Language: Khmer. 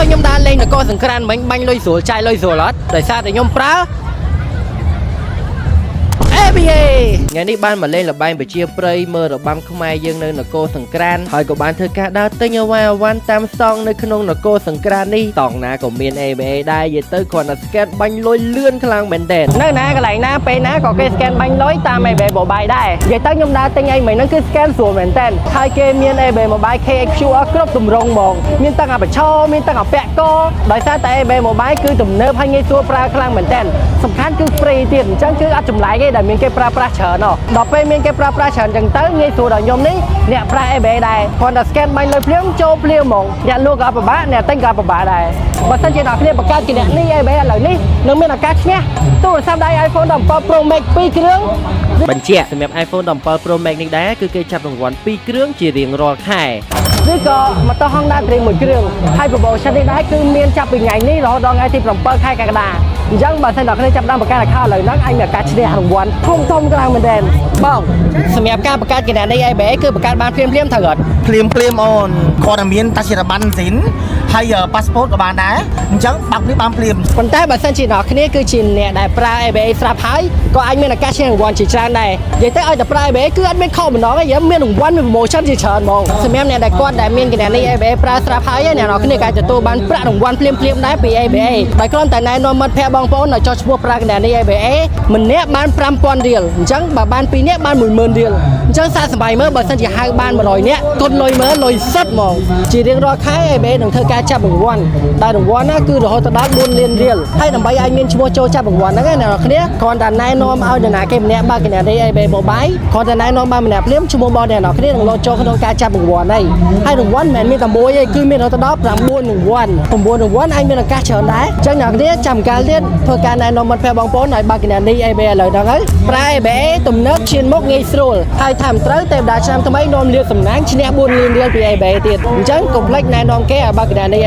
ឃើញខ្ញុំដើរលេងនគរសង្ក្រានមិញបាញ់លុយស្រួលចាយលុយស្រួលអត់ដោយសារតែខ្ញុំប្រើ ABA ថ្ងៃនេះបានមកលេងល្បែងប្រជាប្រិយមើលរបាំខ្មែរយើងនៅនគរសង្ក្រានហើយក៏បានធ្វើការដើរទិញអវ៉ាអវ៉ាន់តាមស្តង់នៅក្នុងនគរសង្ក្រាននេះតង់ណាក៏មាន ABA ដែរនិយាយទៅគ្រាន់តែ scan បាញ់លុយលឿនខ្លាំងមែនទែននៅណាកន្លែងណាពេលណាក៏គេ scan បាញ់លុយតាម ABA Mobile ដែរនិយាយទៅខ្ញុំដើរទិញអីមិញហ្នឹងគឺ scan ស្រួលមែនទែនហើយគេមាន ABA Mobile KHQR គ្រប់ទម្រង់ហ្មងមានទាំងអាបញ្ឈរមានទាំងអាពាក់កដោយសារតែ ABA Mobile គឺទំនើបហើយងាយស្រួលប្រើខ្លាំងមែនទែនសំខាន់គឺ free ទៀតអញ្ចឹងគឺអត់ចម្លែកទេដែលមានគេប្រើប្រាស់ច្រើនហ៎ដល់ពេលមានគេប្រើប្រាស់ច្រើនអញ្ចឹងទៅងាយស្រួលដល់ខ្ញុំនេះអ្នកប្រើ ABA ដែរគ្រាន់តែ scan បាញ់លុយភ្លាមចូលភ្លាមហ្មងអ្នកលក់ក៏អត់ពិបាកអ្នកទិញក៏អត់ពិបាកដែរបើសិនជាអ្នកគ្នាបង្កើតគណនី ABA ឥឡូវនេះនឹងមានឱកាសឈ្នះទូរស័ព្ទដៃ iPhone 17 Pro Max 2គ្រឿងបញ្ជាក់សម្រាប់ iPhone 17 Pro Max នេះដែរគឺគេចាប់រង្វាន់2គ្រឿងជារៀងរាល់ខែឬក៏ម៉ូតូ Honda Dream មួយគ្រឿងហើយ promotion នេះដែរគឺមានចាប់ពីថ្ងៃនេះរហូតដល់ថ្ងៃទី7ខែកក្កដាអញ្ចឹងបើសិនដល់គ្នាចាប់ដើមបង្កើត account ឥឡូវហ្នឹងអាចមានឱកាសឈ្នះរង្វាន់ធំធំខ្លាំងមែនទែនបងសម្រាប់ការបង្កើតគណនី ABA គឺបង្កើតបានភ្លាមភ្លាមត្រូវអត់ ភ្លាមភ្លាមអូនគ្រាន់តែមានតាជាប័ណ្ណស៊ីនហើយប៉ាសពតក៏បានដែរអញ្ចឹងបើកភ្លាមបានភ្លាម ប៉ុន្តែបើសិនជាអ្នកគ្នាគឺជាអ្នកដែលប្រើ ABA ស្រាប់ហើយក៏អាចមានឱកាសឈ្នះរង្វាន់ជាច្រើនដែរនិយាយទៅឲ្យតែប្រើ ABA គឺអត់មានខកម្ដងទេយើងមានរង្វាន់មាន promotion ជាច្រើនហ្មងសម្រាប់អ្នកដែលគាត់ដែលមានគណនី ABA ប្រើស្រាប់ហើយអ្នកនរគ្នាក៏អាចទទួលបានប្រាក់រង្វាន់ភ្លាមភ្លាមដែរពី ABA ដោយគ្រាន់តែណែនាំមិត្តភ័ក្តិបងប្អូនឲ្យចុះឈ្មោះប្រើគណនី ABA ម្នាក់បាន5000រៀលអញ្ចឹងបើបាន2នាក់បាន10000រៀលអញ្ចឹងសាកសម័យមើលបើសិនជាហៅបាន100នាក់គុណលុយមើលលុយសុទ្ធហ្មងជារៀងរាល់ខែ ABA នឹងធ្វើការចាប់រង្វាន់ដែលរង្វាន់ណាគឺរហូតដល់4លានរៀលហើយដើម្បីឲ្យមានឈ្មោះចូលចាប់រង្វាន់ហ្នឹងណាអ្នកនរគ្នាគ្រាន់តែណែនាំឲ្យនរណាគេម្នាក់បើកគណនី ABA Mobile គ្រាន់តែណែនាំបានម្នាក់ភ្លាមឈ្មោះរបស់អ្នកនរគ្នានឹងលោតចូលក្នុងការចាប់រង្វាន់ហើយហើយរង្វាន់មិនមែនមានតែមួយទេគឺមានរហូតដល់9រង្វាន់9រង្វាន់អាចមានឱកាសច្រើនដែរអញ្ចឹងអ្នកនរគ្នាចាំកាលទៀតធ្វើការណែនាំមិត្តភ័ក្តិបងប្អូនឲ្យបើកគណនី ABA ឥឡូវហ្នឹងហើយប្រើ ABA ទំនើបឈានមុខងាយស្រួលហើយថែមត្រូវទេវតាឆ្នាំថ្មីនាំលាភសំណាងឈ្នះ4លានរៀលពី ABA ទៀតអញ្ចឹងកុំភ្លេចណែនាំគេឲ្យបើកគណនី